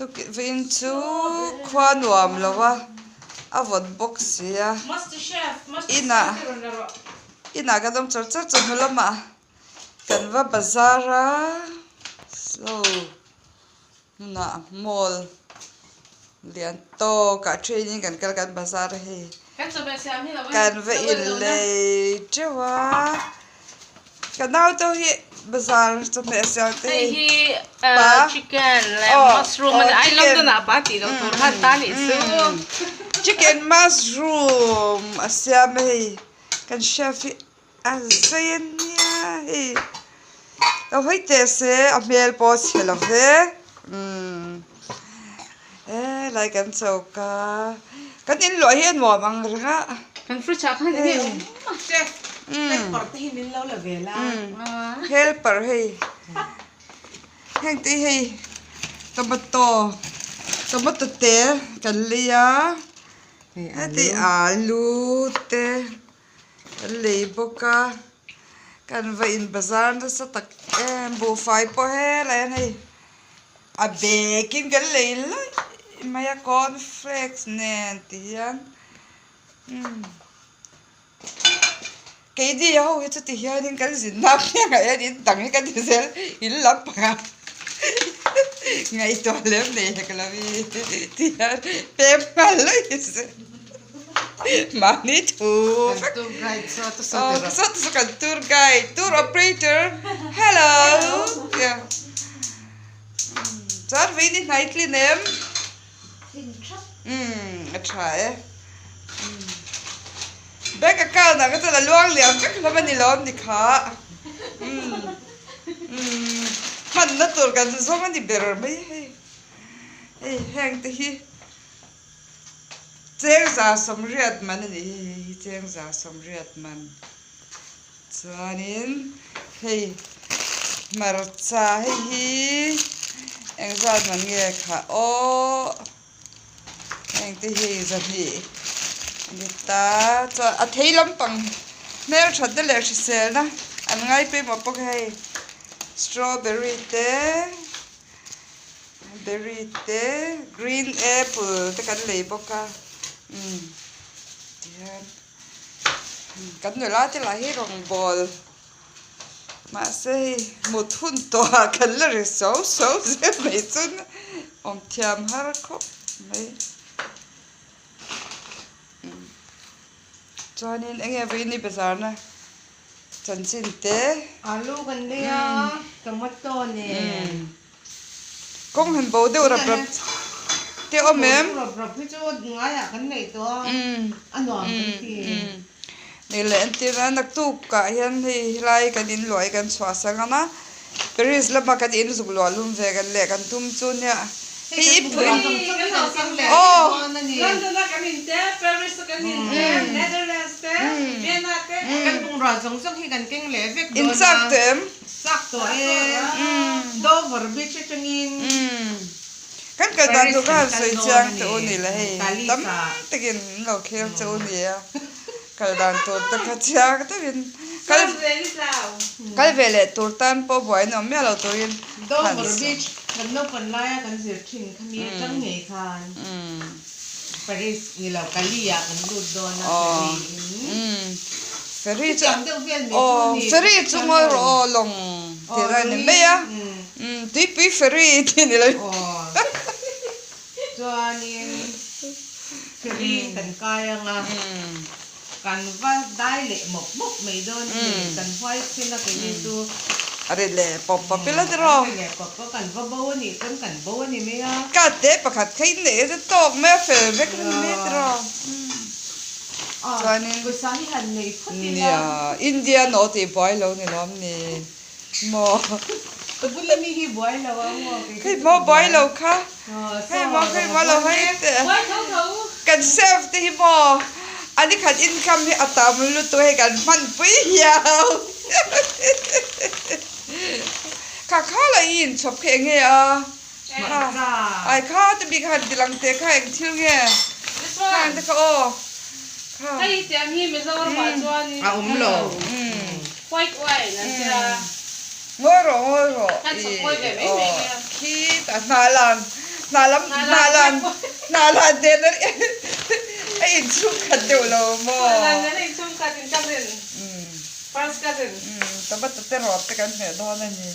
Vawiin chu khua nuam lo a, a vawt bawk si a. Inah inah kan awm char char chawhnu lamah kan va bazar a slow. Hmunah mall lian tawkah train in kan kal kan bazar a hei kan va inlei teuh a ka nau te hi bazar chawhmeh siam te hei pa aw chicken mushroom a siam a hei kan chef hi. A zei a nia hei lo hawi teh se a hmel pawh a chhe lo ve umm helai kan choka kan in luah hi a nuam ang reng a Kan fridge ah khan enge awm a Chef helper te hi min lo la ve la helper hei heng te hi hei tomato tomato te kan lei a heti alu te. Kan lei bawk a, kan va in bazar nasa tak em buhfai pawh helai hian hei a bag in kan lei laih mai a cornflakes nen ti hian umm keini ho hi chuti hianin kan zin na piangah hian in dang hi kan ti zel in lampangah ngaihtuah lem nei hek lo hi ti hian pem nghal laih zel. Mahni thu vek. Tour guide saw te saw te rawh. Saw te saw kan tour guide, tour operator. Hello. Yeah. Chuan vei ni hnai tlin em? Tlin thap. Umm a tha e. Bank account ah ka chuan a luang liam vek hlawm a ni lawm ni kha. Umm umm hmanna tur kan zawng a ni ber mai hei. Hei heng te hi. Chengza sawmriat man a ni hi hei hi chengza sawmriat man chuanin hei hmarcha hei hi engzat man nge kha aw heng te hi zahnih a ni ta chuan a thei lampang hmelthat na leh hriselna an ngai pawimawh bawk a hei strawberry te. Berry te green apple te kan lei bawk a umm tihian kan nula te lah hi rawngbawl mahse hei mut hun tawh ah kan la ri so so zel mai chuan awm thiam har khawp mai chuanin eng nge vawiin i bazar na. Chanchin te. Alu kan lei a, tomato nen. Kawng han bo deuh rap rap te awm em? Bo deuh rap rap hi chu ngaiah kan neih tawh a, a nuam kan ti. Ni leh entir a, naktuk ah hian hei helai kan in luah hi kan chhuah sang ang a. Paris lama kan in zuk luah lum ve kan leh kan tum chu nia. Hei i phu in aw. London a kan in te, Paris a kan in te, Netherlands te, Vienna te. Kan bungrua zawng zawng hi kan keng leh vek dawn a. In chak tawh em? Chak tawh e. Dover beach atangin. Kan kal dan tur kha han sawi chiang che u ni la hei. Tam takin an lo khel che u nia. Kal dan tur te kha chiang takin kal kal ve leh tur tan pawh buai an awm miah lo turin han Dover Beach kan naupan laia kan zir thin kha mi atang ngei khan Paris ni lo Kali ah kan lut dawn a ferry in Ferry chu aw ferry chu ngawi rawh aw lawng tih lai ni mai a tuipui ferry tih ni lo Chuanin ferry kan kai ang a, kan va dai leh mawp mawp mai dawn a ni. Kan huai thin a keini chu. A ri leh pawp pawp ila tiraw? A ri leh pawp pawp, kan va bo a nih chuan kan bo a ni mai a. Ka te pakhat kha in neih a tawk mai a, fel vek a ni mai tiraw? Chuanin. Pawisa hi han nei phawt ila. Nia, India nawh tih buai lo ni lawm ni. Maw. Ka bula mi hi buai lo a maw kei Hei maw buai lo kha. Hei maw hei maw lo hei teh. Buai tho tho. Kan self te hi maw a ni khat income hi a tam lutuk hei kan hman pui hiau. Kha kha la i inchhawp kha eng nge a? Hmarcha. Ai kha te bik han ti lang teh kha eng thil nge? This one. Kha ang te kha aw. Kha. Hei tiang hi Mizoram ah chuan A awm lo. White wine an tia. Ngawi rawh ngawi rawh. Khan chhawp kawi ve mai mai mai a. Khi tah hnah lan. Hnah lam hnah lan hnah lan nen a inchhung khat deuh lo maw? Hnah lan nen a inchhung khat in cousin first cousin. Tomato te rawt te kan hmeh dawn a ni.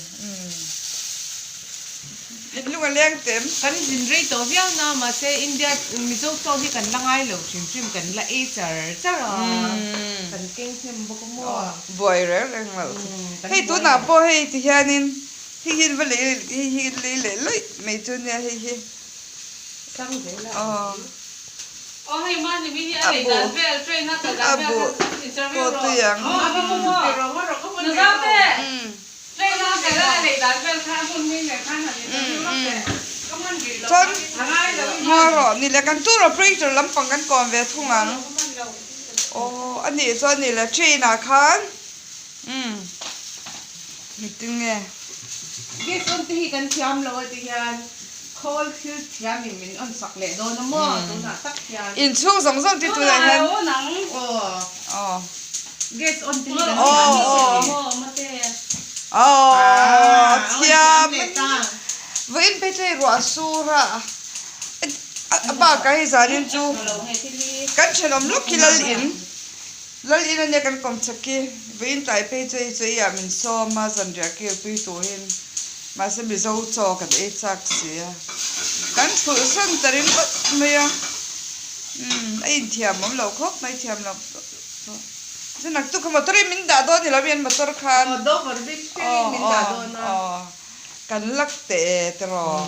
In lung a leng tem. Kan zin rei tawh viau na mahse India Mizo chaw hi kan la ngai lo hrim hrim kan la ei char char a kan keng hnem bawk a maw. Buai reng reng lo chu. Hei tunah pawh hei ti hianin hei hi va lei hei hi lei leh luih mai chu nia hei hi. Sang zel a. Aw hei mahni mi hi a lei dan vel train a kal dan vel kha interview rawh. Aw tui ang. Nazaute. Train a kal a lei dan vel kha a hmun mi nen khan han interview lawk teh. Ka hman rih lo Chuan a ngai lo i ngaw rawh ni le kan tour operator lampang kan kawm ve thung ang. Aw a nih chuan ni le train ah khan umm engtin nge. Gas on te hi kan thiam lo a ti hian khawl thil thiam in min on sak leh dawn a maw tunah tak hian. Inchhung zawng zawng te tunah hian. Aw. Gas on te hi kan thiam lo a ni. Aw thiam vawiin phei chu hei ruah sur a a bakah hei zanin chu kan thenawm lawk hi lal in lal in ania kan kawm chak hi vawiin tlai phei chu hei chu hei ah min sawm a zanriah kilpui turin mahse mizo chaw kan ei chak si a kan thulh san ta ringawt mai a umm a inthiam awm loh khawp mai thiam loh. Chuan naktuk kha motor in min dah dawn ni lo mi an motor khan. Aw Dover Beach thleng in min dah dawn a. Aw kan lak teh e tiraw.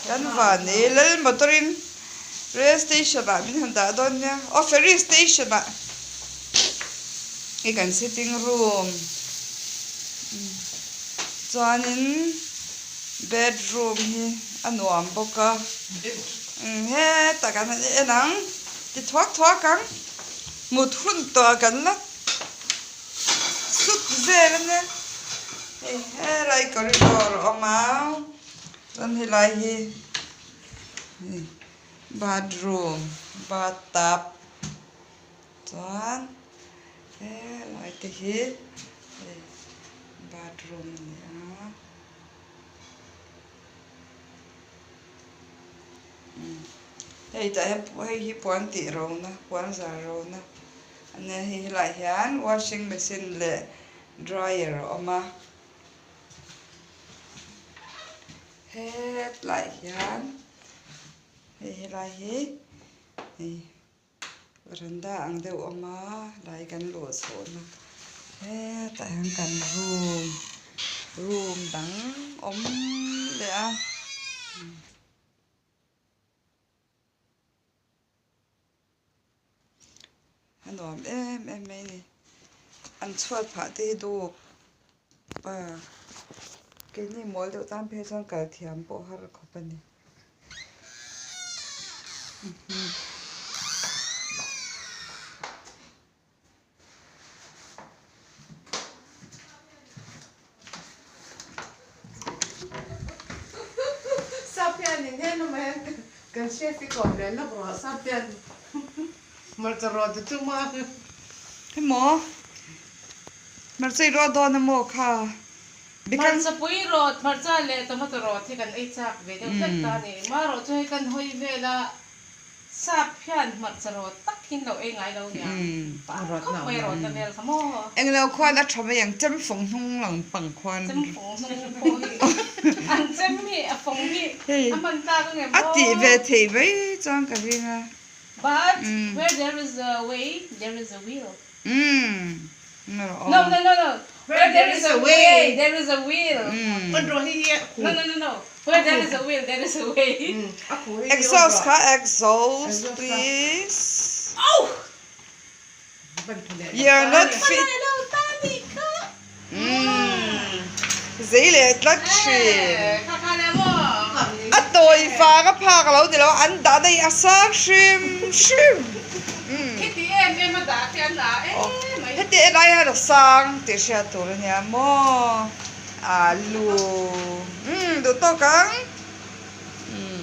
Kan van e lal motor in rail station ah min han dah dawn nia. Aw ferry station ah hei kan sitting room chuanin bedroom hi a nuam bawk a hetah kan han en ang. Ti thuak thuak ang, mut hun tawh ah kan la sut vel a nia. Hei helai corridor a awm a, chuan helai hi bathroom bathtub chuan helai te hi bathroom a ni a. Hei tah hian hei hi puan tih rona puan zar rona a nia hei helaiah hian washing machine leh dryer a awm a hetlaiah hian hei helai hi hei. Veranda ang deuh awm a lai kan luh chhuahna hetah hian kan room room dang awm leh a. A nuam em em mai a ni an chhuat phah te hi dup a keini mawl deuh tan phei chuan kal thiam pawh har khawp a ni. Sap hian in hian awm hian kan chef hi kawm leh lawk rawh sap hian hmarcha rawh chu tum a. Hemaw hmarcha i ruah dawn emaw kha. Hmarcha pui rawt, hmarcha leh tomato rawt hi kan ei chak ve deuh hlek ta a ni. Marawh chu hei kan hawi vela sap hian hmarcha rawt tak hi an lo ei ngai lo nia. Khawp mai rawt na vel kha maw. Englo khuan a tha mai ang, chem fawng hnung lang pang khuan. Chem fawng hnung pawh hi an chem hi a fawng hi a hman tlak ang em aw. A tih ve theih mai chuan ka ring a. But where there is a way, there is a will. Umm No no no no Where there is a way there is a will No no no no Where there is a will there is a way Exhaust kha exhaust please You're not fit Umm Zei leh tlat hrim A tawi vang a phak alo ni lo a an dah daih a sang hrim hrim umm Heti en ai hian a sang tih hriat tur a nia maw alu umm duh tawk ang.